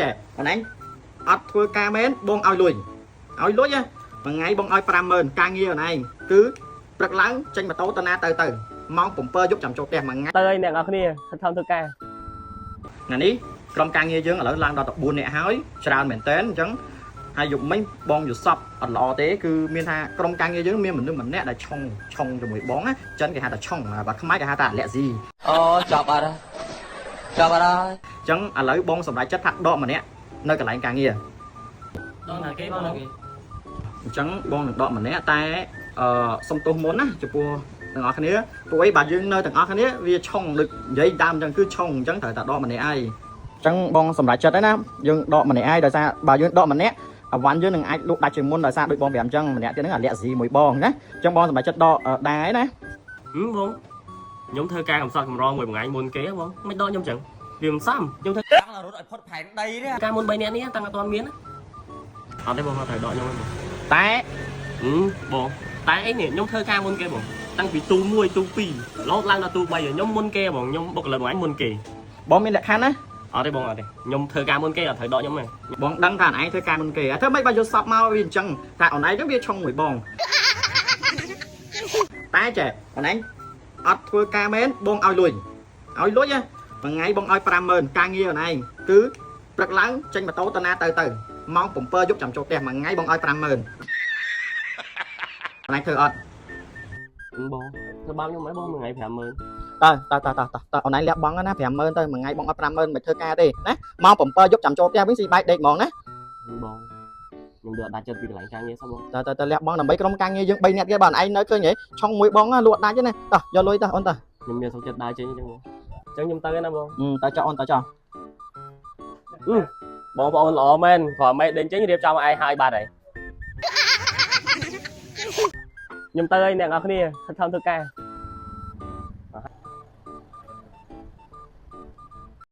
ចេះអូនឯងអត់ធ្វើការមែនបងឲ្យលុយឲ្យលុយណាមួយថ្ងៃបងឲ្យ50000ការងារអូនឯងគឺព្រឹកឡើងចេញម៉ូតូទៅណាទៅទៅម៉ោង7យប់ចាំចូលផ្ទះមួយថ្ងៃ ទៅហើយអ្នកនរគ្នាខិតខំធ្វើការ ថ្ងៃនេះក្រុមការងារយើងឥឡូវឡើងដល់14នាក់ហើយច្រើនមែនតើអញ្ចឹងហើយយប់មិញបងយល់សពអត់ល្អទេគឺមានថាក្រុមការងារយើងមានមនុស្សម្នាក់ដែលឆុងឆុងជាមួយបងណាចិនគេហៅថាឆុងបើខ្មែរគេហៅថាលាក់ស៊ី អូចប់អត់ហើយចប់អត់ហើយ អញ្ចឹងឥឡូវបងសម្រេចចិត្តថាដកម្នាក់នៅកន្លែងការងារ ដល់ណាគេបងណាគេ អញ្ចឹងបងនឹងដកម្នាក់តែអឺសុំទោសមុនណាចំពោះទាំងអស់គ្នាពួកអីបាទយើងនៅទាំងអស់គ្នាវាឆុងដូចនិយាយដើមអញ្ចឹងគឺឆុងអញ្ចឹងត្រូវតែដកម្នាក់ឯងអញ្ចឹងបងសម្រេចចិត្តហើយណាយើងដកម្នាក់ឯងដោយសារបើយើងដកម្នាក់អវ៉ាន់យើងនឹងអាចលក់ដាច់ជាងមុនដោយសារដូចបងប្រាប់អញ្ចឹងម្នាក់ទៀតហ្នឹងអាលាក់ស៊ីមួយបងណាអញ្ចឹងបងសម្រេចចិត្តដកដែរណា ហឹមបងខ្ញុំធ្វើការកំសត់កម្រមួយថ្ងៃមុនគេហ៎បងមិនដកខ្ញុំចឹងវាមិនសមខ្ញុំធ្វើ ចង់រត់ឲ្យផុតផែនដីនេះ ការមុន3នាក់នេះតាំងអត់ទាន់មានណាអត់ទេបងអត់ត្រូវដកខ្ញុំទេបង តែ ហឹមបងតែអីនេះខ្ញុំធ្វើការមុនគេបងតាំងពីទូ1ទូ2រហូតឡើងដល់ទូ3ខ្ញុំមុនគេបងខ្ញុំបុគ្គលិកមួយថ្ងៃមុនគេ បងមានលក្ខខណ្ឌណា អត់ទេបងអត់ទេខ្ញុំធ្វើការមុនគេអត់ត្រូវដកខ្ញុំទេ បងដឹងថាអនឯងធ្វើការមុនគេធ្វើម៉េចបើយល់សពមកវាអញ្ចឹងថាអនឯងហ្នឹងវាឆុងមួយបងតែចេះអនឯងអត់ធ្វើការមែនបងឲ្យលុយឲ្យលុយណាមួយថ្ងៃបងឲ្យ50000ការងារអនឯងគឺព្រឹកឡើងចេញម៉ូតូទៅណាទៅទៅម៉ោង7យប់ចាំចូលផ្ទះមួយថ្ងៃបងឲ្យ50000អនឯងធ្វើអត់ ហឹមបងធ្វើបាបខ្ញុំហ៎បងមួយថ្ងៃ50000 តើតើតើតើតើអនឯងលះបង់ណា50000ទៅមួយថ្ងៃបងឲ្យ50000មិនធ្វើការទេណាម៉ោង7យប់ចាំចូលផ្ទះវិញស៊ីបាយដេកហ្មងណា ហឹមបងខ្ញុំយកដាច់ចិត្តពីកន្លែងការងារសោះបង តើតើតើលះបង់ដើម្បីក្រុមការងារយើង3នាក់ទៀតបើឯងនៅឃើញហ៎ឆុងមួយបងណាលក់ដាច់ណាតោះយកលុយតោះអូនតោះ ខ្ញុំមានសុខចិត្តដើរចេញអញ្ចឹងបងអញ្ចឹងខ្ញុំទៅហើយណាបង តើចោះអូនតើចោះ បងប្អូនល្អមែនគ្រាន់តែដេញចេញរៀបចំឲ្យឯងហើយបាត់ហើយខ្ញុំទៅហើយអ្នកនរគ្នាខិតខំធ្វើការ